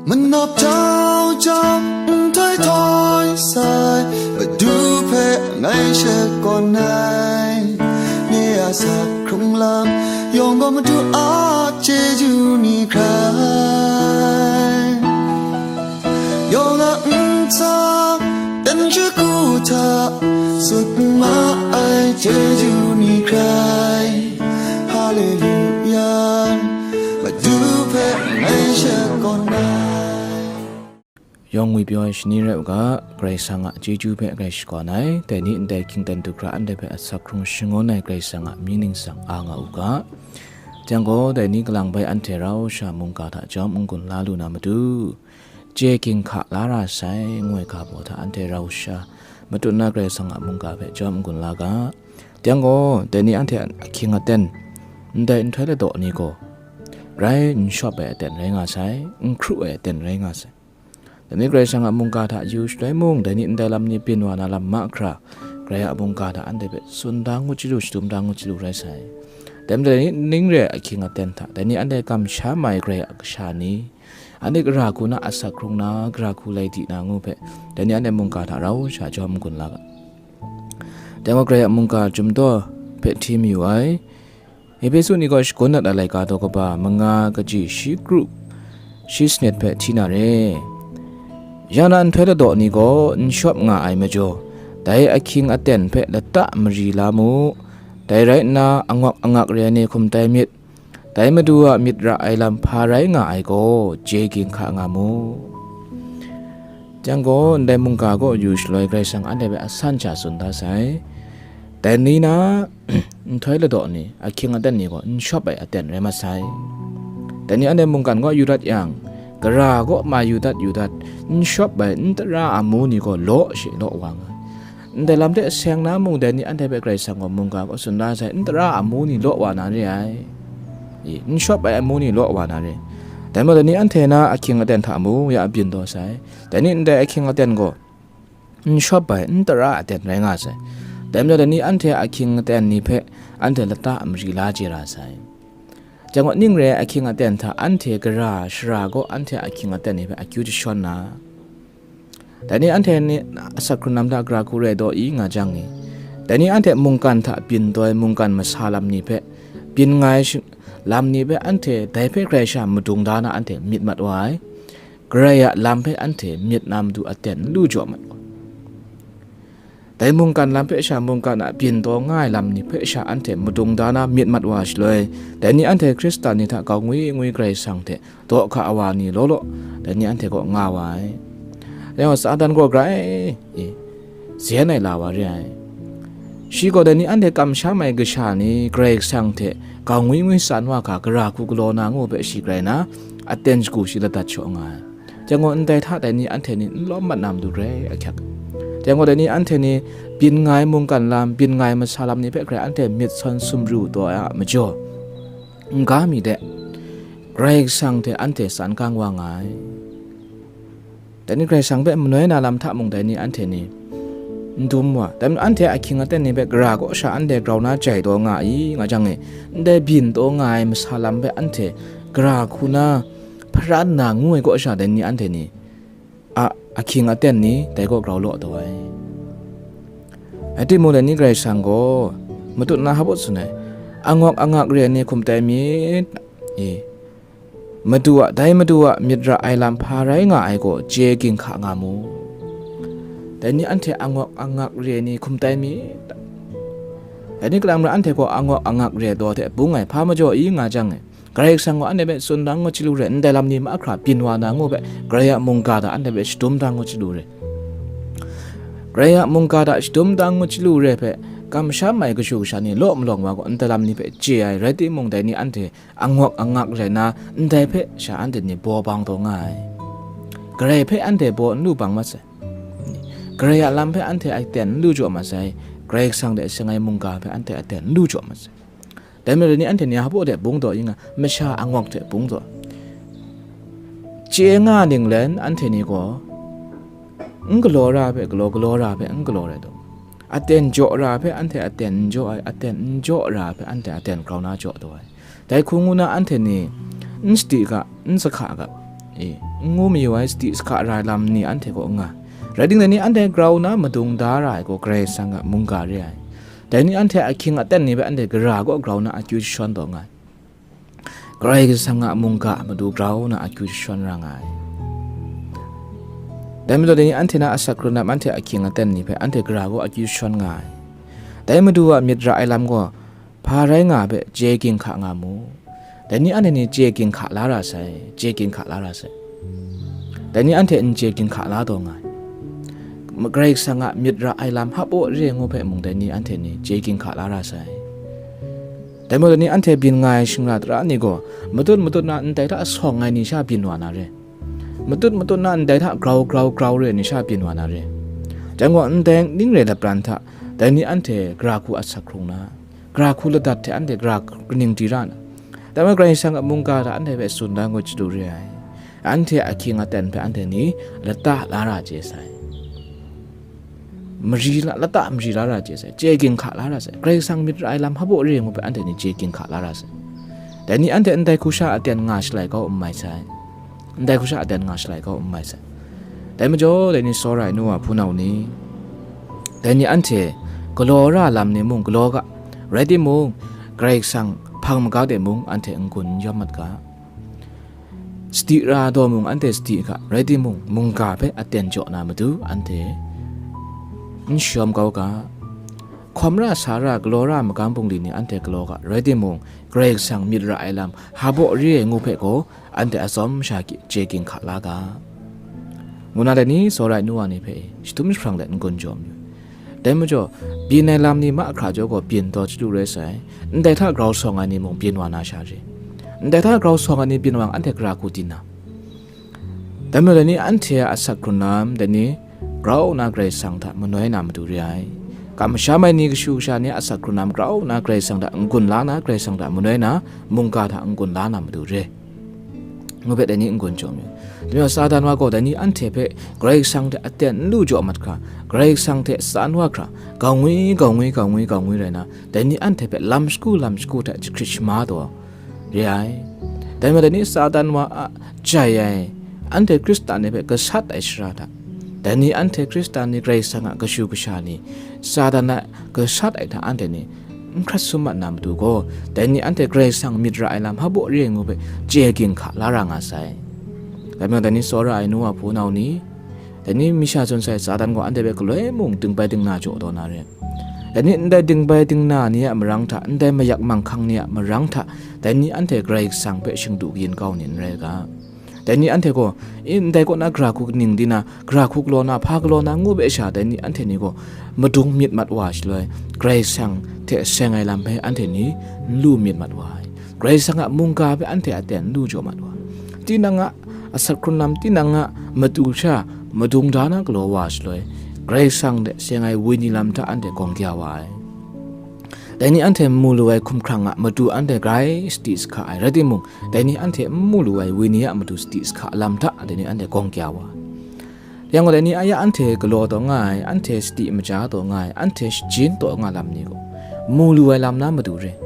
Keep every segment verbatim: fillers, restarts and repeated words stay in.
Manap jau jau, nhtoi htoi sai, Madu hpe ngai shakawn ai. Nye a asak hkrung lam yawng gaw Madu a chyeju ni hkrai. Yawng a ntsa, dan shagu hta, sut ma ai chyeju ni hkrai. Haleluya, Madu hpe ngai shakawn ai. Yawng ngwipyaw ai shani rai u ga, Karai Kasang a chyeju hpe grai shakawn ai, dai ni ndai hkying ten du hkra anhte hpe asak hkrung shangun ai Karai Kasang a mying ningsang a nga u ga. Yang gaw, dai ni kalang bai anhte rau sha mungga hta jawm n-gun la lu na matu, chye ginhka la ra sai, ngu ai ga baw hta anhte rau sha matut na Karai Kasang a mungga hpe jawm n-gun la ga. Yang gaw, dai ni anhte a ahkying aten, ndai nhtoi ladaw ni gaw, grai n shawp ai aten rai nga sai, n hkru ai aten rai nga sai. Dai ni Karai Kasang a mungga hta yu shaloi mung, dai ni ndai lam ni byin wa na lam mahkra, Karai a mungga hta anhte hpe tsun da ngut chyalu, shadum da ngut chyalu rai sai. Dai majaw dai ni ning re ai ahkying aten hta, dai ni anhte kamsham ai Karai a kasha ni, anhte gara hku na asak hkrung na, gara hku lai di na ngu hpe, dai ni anhte mungga hta rau sha jawm n-gun la ga. Dai gaw Karai a mungga chyum daw hpe hti mayu ai. Ehpesu ni gaw shagun dat ai laika daw kaba manga kaji shi kru shi sanit hpe hti na re. Ya na nhtoi ladaw ni gaw n shawp nga ai majaw, dai ahkying aten hpe lata mari la mu. Dai rai nna, angawk angak re ai ni hkum tai myit. Dai Madu a myit ra ai lam hpa rai nga ai gaw, chye ginhka nga mu. Yang gaw, ndai mungga kaw yu shaloi Karai Kasang anhte hpe asan sha tsun da sai. Dai ni na, nhtoi ladaw ni, ahkying aten ni gaw n shawp ai aten rai masai. Dai ni anhte mungkan kaw yu dat yang, gara kaw ma yu dat yu dat, n shawp ai n tara amu ni gaw law she law wa nga ai. Ndai lam hte seng na mung, dai ni anhte hpe Karai Kasang gaw mungga kaw tsun da sai, n tara amu ni law wa na re ai. I, n shawp ai amu ni law wa na re. Dai majaw dai ni anhte na ahkying aten hta mung ya byin taw sai. Dai ni ndai ahkying aten gaw, n shawp ai, n tara aten rai nga sai. Dai majaw dai ni anhte a ahkying aten ni hpe anhte lata mari la chye ra sai. Yang gaw, ning re ai ahkying aten hta anhte gara shara gaw anhte a ahkying aten ni hpe akyu jashawn na, dai ni anhte ni asak hkrun lam hta gara hku rai daw i nga jang ni, dai ni anhte mungkan hta byin taw ai mungkan masa lam ni hpe, byin nga ai shi-, lam ni hpe anhte dai hpe grai sha madung da na anhte myit mat wa ai. Karai a lam hpe anhte myit na matu aten n lu jaw mat gaw, dai mungkan lam hpe sha mungkan a byin taw nga ai lam ni hpe sha anhte madung da na myit mat wa shaloi, dai ni anhte Hkristan ni hta kau ngwi ngwi Karai Kasang hte daw hka wa ni law law, dai ni anhte kaw nga wa ai. Dai gaw, Satan gaw grai, e, zen ai la wa re ai. Shi gaw dai ni anhte kamsham ai kasha ni Karai Kasang hte kau ngwi ngwi tsan wa hkra, gara hku galaw na ngu hpe shi grai na, aten shagu shi ladat shaw nga ai. Yang gaw, ndai hta dai ni anhte ni n lawm mat na matu grai ahkyak. Yang gaw, dai ni anhte ni byin nga ai mungkan lam, byin nga ai masa lam ni hpe grai anhte myit sawn sumru taw ai a majaw, n-ga mi de, Karai Kasang hte anhte tsan gang wa nga ai. Dai ni Karai Kasang hpe manoi na lam hta mung dai ni anhte ni n dum wa, dai majaw anhte a ahkying aten ni hpe gara kaw sha anhte grau na jai taw nga i, nga jang e, ndai byin taw nga ai masa lam hpe anhte gara hku na hparan na ngu ai kaw sha dai ni anhte ni a ahkying aten ni dai kaw grau law taw ai. Rai timung, dai ni Karai Kasang gaw matut na hpa tsun ai, angawk angak re ai ni hkum tai myit, e, Madu a, dai Madu a myit ra ai lam hpa rai nga ai gaw chye ginhka nga mu. Dai ni anhte angawk angak re ai ni hkum tai myit. Dai ni kalang mara anhte gaw angawk angak re ai daw hte bung ai hpa majaw i nga jang e, Karai Kasang gaw anhte hpe tsun da ngut chyalu re, ndai lam ni mahkra byin wa na ngu hpe, Karai a mungga hta anhte hpe shadum da ngut chyalu re. Karai a mungga hta shadum da ngut chyalu re hpe, kamsham ai kashu kasha ni law malawng wa gaw, ndai lam ni hpe chye ai, rai timung, dai ni anhte angawk angak rai na, ndai hpe sha anhte ni baw bang taw nga ai. Garai hpe anhte baw n lu bang mat sai. Garai a lam hpe anhte aten n lu jaw mat sai. Karai Kasang hte seng ai mungga hpe anhte aten n lu jaw mat sai. Dai majaw dai ni anhte ni hpa de bung taw i nga, masha angawk hte bung taw. Chye nga ninglen anhte ni gaw, n galaw ra hpe galaw, galaw ra hpe n galaw rai taw. Aten jaw ra hpe anhte aten n jaw ai, aten n jaw ra hpe anhte aten grau na jaw taw ai. Dai hku ngu na anhte ni n sadi ga, n sahka ga, e, n ngu mayu ai sadi sahka ra ai lam ni anhte kaw n nga. Rai timung, dai ni anhte grau nna madung da ra ai gaw Karai Kasang a mungga re ai. Dai ni anhte ahkying aten ni hpe anhte gara kaw grau nna akyu jashawn taw nga ai. Karai Kasang a mungga a matu grau nna akyu jashawn ra nga ai. Dai majaw, dai ni anhte na asak hkrun lam, anhte ahkying aten ni hpe anhte gara kaw akyu jashawn nga ai. Dai Madu a myit ra ai lam gaw hpa rai nga hpe chye ginhka nga mu. Dai ni anhte ni chye ginhka la ra sai, chye ginhka la ra sai. Dai ni anhte n chye ginhka la taw nga ai. Ma-, Karai Kasang a myit ra ai lam hpaw re ngu hpe mung dai ni anhte ni chye ginhka la ra sai. Dai majaw, dai ni anhte byin nga ai shingra tara ni gaw, matut matut na ndai hta sawng ai ni sha byin wa na re. Matut matut na ndai hta grau grau grau re ai ni sha byin wa na re. Dai gaw, ndai ning re lapran hta, dai ni anhte gara hku asak hkrung na, gara hku ladat hte anhte gara kaning di ra na, dai majaw, Karai Kasang a mungga hta anhte hpe tsun da ngut chyalu re ai. Anhte ahkying aten hpe anhte ni lata la ra chye sai. Mari la, lata mari la ra chye sai, chye ginhka la ra sai, Karai Kasang myit ra ai lam hpaw re ngu hpe anhte ni chye ginhka la ra sai. Dai ni anhte ndai hku sha aten nga shalai kau n mai sai. Ndai hku sha aten nga shalai kau n mai sai. Dai majaw, dai ni tsawra ai nu wa hpunau ni, dai ni anhte galaw ra lam ni mung galaw ga, rai timung, Karai Kasang hpang maga de mung anhte n-gun n yawm mat ga. Sadi ra ai daw mung anhte sadi ga, rai timung, mungga hpe aten jaw na matu anhte n shayawm kau ga. Hkawm ra, sa ra, galaw ra ai magam bungli ni anhte galaw ga, rai timung, Karai Kasang myit ra ai lam hpaw re ai ngu hpe gaw, anhte atsawm sha chye ginhka la ga, ngu na dai ni tsawra ai nu wa ni hpe shadum jahprang let n-gun jaw mayu. Dai majaw, byin ai lam ni mahkra jaw gaw byin taw chyalu rai sai, ndai hta grau sawng ai ni mung byin wa na sha re. Ndai hta grau sawng ai ni byin wa yang anhte gara hku di na. Dai majaw, dai ni anhte a asak hkrun lam, dai ni grau nna Karai Kasang hta manoi na matu re ai. Kamsham ai ni, kashu kasha ni a asak hkrun lam grau nna Karai Kasang hta n-gun la na, Karai Kasang hta manoi na, mungga hta n-gun la na matu re. Ngu hpe dai ni n-gun jaw mayu. Dai majaw, Satan wa gaw dai ni anhte hpe Karai Kasang hte aten n lu jaw mat hkra, Karai Kasang hte tsan wa hkra, gau ngwi, gau ngwi, gau ngwi, gau ngwi rai na, dai ni anhte hpe lam shagu, lam shagu hta jahkrit shama taw re ai. Dai majaw, dai ni Satan wa a jai ai, anhte Hkristan ni hpe gasat ai shara hta, dai ni anhte Hkristan ni, Karai Kasang a kashu kasha ni, Satan a gasat ai hta anhte ni n hkrat sum mat na matu gaw, dai ni anhte Karai Kasang myit ra ai lam hpaw re ai ngu hpe chye ginhka la ra nga sai. Dai majaw, dai ni tsawra ai nu wa hpunau ni, dai ni masha zawn sai Satan gaw anhte hpe galoi mung dingbai dingna jaw taw na re. Dai ni ndai dingbai dingna ni a marang hta, ndai mayak manghkang ni a marang hta, dai ni anhte Karai Kasang hpe shingdu kayin kau ni n rai ga. Dai ni anhte gaw, i, ndai kaw na gara hku kaning di na, gara hku galaw na, hpa galaw na ngu hpe sha, dai ni anhte ni gaw madung myit mat wa shaloi, Karai Kasang hte seng ai lam hpe anhte ni n lu myit mat wa ai. Karai Kasang a mungga hpe anhte aten n lu jaw mat wa ai. Tinang a asak hkrun lam, tinang a matu sha madung da na galaw wa shaloi, Karai Kasang hte seng ai Wenyi lam hta anhte gawng kya wa ai. Dai ni anhte n mu lu ai hkumhkrang a matu anhte grai sadi sahka ai, rai timung, dai ni anhte n mu lu ai Wenyi a matu sadi sahka lam hta dai ni anhte gawng kya wa ai. Yang gaw, dai ni a ya anhte galaw taw nga ai, anhte sadi maja taw nga ai, anhte shajin taw nga lam ni gaw, mu lu ai lam na matu re.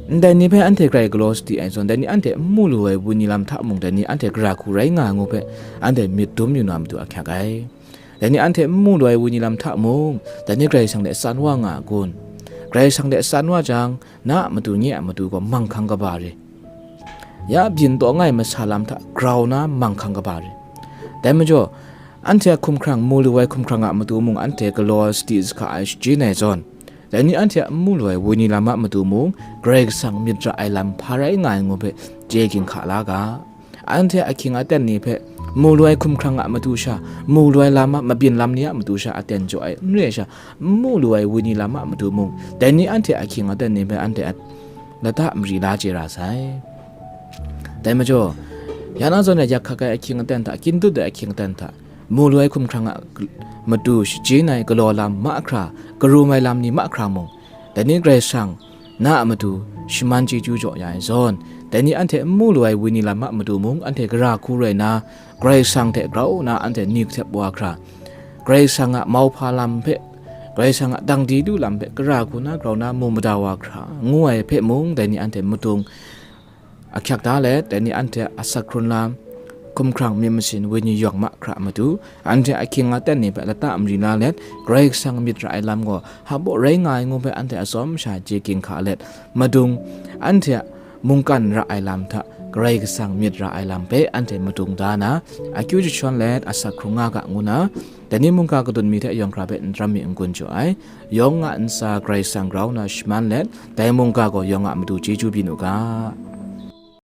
Ndai ni hpe anhte grai galaw sadi ai zawn, dai ni anhte n mu lu ai Wenyi lam hta mung, dai ni anhte gara hku rai nga ai ngu hpe, anhte myit dum yu na matu ahkyak ai. Dai ni anhte n mu lu ai Wenyi lam hta mung, dai ni Karai Kasang hte tsan wa nga a kun? Karai Kasang hte tsan wa jang, na a matu, nye a matu gaw manghkang kaba re. Ya byin taw nga ai masa lam hta grau na manghkang kaba re. Dai majaw, anhte a hkumhkrang, mu lu ai hkumhkrang a matu mung, anhte galaw sadi sahka ai shajin ai zawn, dai ni anhte a n mu lu ai Wenyi lam a matu mung, Karai Kasang myit ra ai lam hpa rai nga ai ngu hpe chye ginhka la ga. Anhte ahkying aten ni hpe, mu lu ai hkumhkrang a matu sha, mu lu ai lam a mabyin lam ni a matu sha aten jaw ai, n re ai sha, n mu lu ai Wenyi lam a matu mung, dai ni anhte ahkying aten ni hpe anhte a lata mari la chye ra sai. Dai majaw, ya na zawn ya yak hkak ai ahkying aten hta, kyin dut ai ahkying aten hta, mu lu ai hkumhkrang a matu shajin ai galaw lam mahkra, karum ai lam ni mahkra mung, dai ni Karai Kasang na a matu shaman chyeju jaw ya ai zawn, dai ni anhte n mu lu ai Wenyi lam a matu mung, anhte gara hku rai na, Karai Kasang hte grau nna anhte ni kahtep wa hkra, Karai Kasang a mauhpa lam hpe, Karai Kasang a dang di lu lam hpe gara hku na grau na mu mada wa hkra, ngu ai hpe mung, dai ni anhte madung ahkyak da let, dai ni anhte a asak hkrun lam, hkumhkrang myit masin wenyi yawng mahkra matu, anhte ahkying aten ni hpe lata mari la let, Karai Kasang myit ra ai lam gaw hpabaw rai nga ai ngu hpe anhte atsawm sha chye ginhka let, madung anhte a mungkan ra ai lam hta Karai Kasang myit ra ai lam hpe anhte madung da na, akyu jashawn let asak hkrung nga ga ngu na, dai ni mungga kadun mi hte yawng hkra hpe n daram mi n-gun jaw ai, yawng a ntsa Karai Kasang grau na shaman let, dai mungga gaw yawng a matu chyeju byin u ga.